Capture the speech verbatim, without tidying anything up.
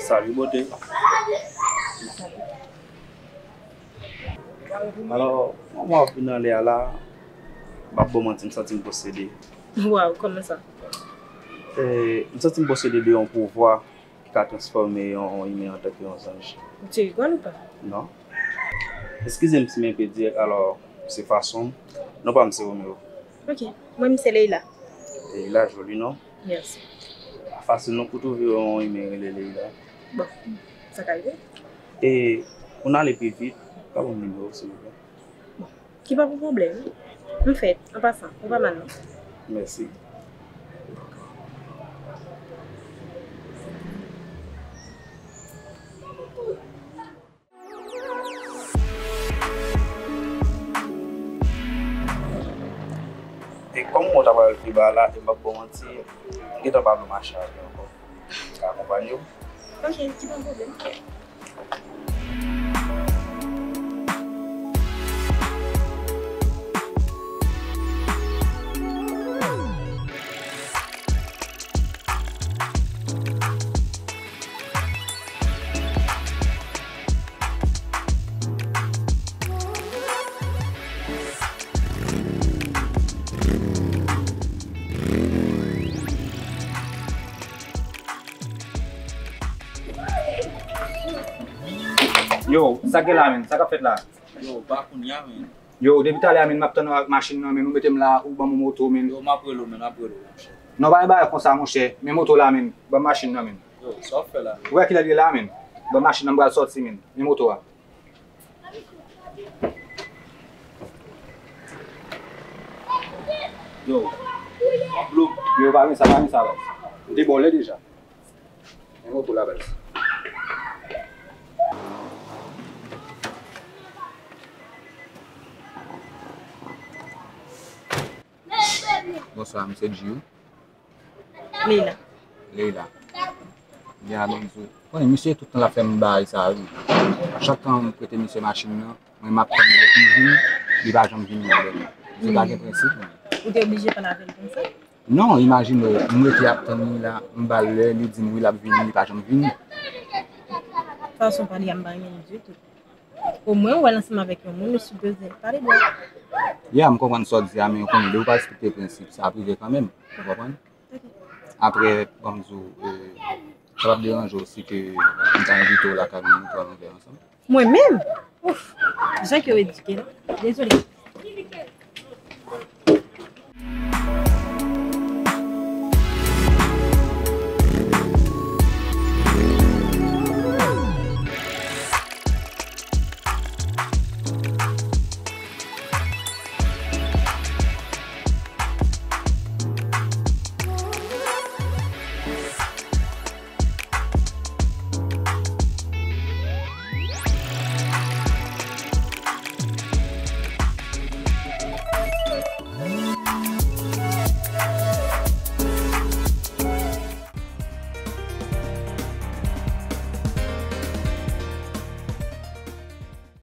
Salut, beauté. Alò, mwen ap vin anlè a la, m ap ba w manti, m santi m posede. Waw, kòman sa? Eh, m santi m posede de yon pouvwa ki ka transfòme yon, yon imen antanke yon zanj. Ou te rigole ou pa? Non. Eskize m si m enpe dirèk, alò, se fason m. Non pa m se Romeo. Ok, mwen m se Leila. Leila, joli non. Mèsi. Fasil non pou twouve yon imen rele Leila. Bon, sa ka rive. E pou n ale pi vit, pa ban m nimewo w, silvouplè. Bon, ki pa pou pwoblèm. M fèt, an pasan, ou pa mal non. Mèsi. E kòm mwen ta pral rive ba la, e m p ap ba w manti, m gentan pa vle mache avè w ankò. Ka akonpanye w? Ok, ki pa pwoblèm. Yo, sa k gen la menm? Sa k ap fèt la? Yo, pa kounye a menm. Yo, depi talè a menm, m ap tann ou ak machin nan menm, ou mete m la, ou ban m yon moto menm. Yo, m ap rele w menm, m ap rele w, monchè. Non, pa gen bagay konsa, monchè. Men moto la menm, ban m machin nan menm. Yo, sa w ap fè la menm? Ou wè kilè l ye la menm? Ban m machin nan, m pral sòti menm. Men moto a. Yo, w ap blo. Yo, pa gen sa, pa gen sa, baz. M te ba w lè deja. Men moto la, baz. Bonswa, m se Djou. Leila. Leila. Byen, bon, m di w. Konnen misye tout tan l ap fè m bagay sa, wi. Chak tan m prete misye machin nan, mwen m ap tann li pou l vini, li pa janm vini avè m. Misye pa gen prensip, non. Ou te oblije pale avè l konsa? Non, imajine w, m rete ap tann li la, m ba l lè, li di m wi l ap vini, li pa janm vini. Fason pale a m pa renmen l ditou. Omwen ou wè l ansanm avèk yon moun, ou sipoze pale byen. Ya, m konprann sa w di a, men ou konnen, lè ou pa respekte prensip, sa ap rive kanmenm. Ou konprann? Ok. Apre, ban m di w, eh, sa p ap deranje w si ke m ta envite w lakay mwen, nou pran yon vè ansanm? Mwen menm? Ouf! Jan ke w edike la. Dezole.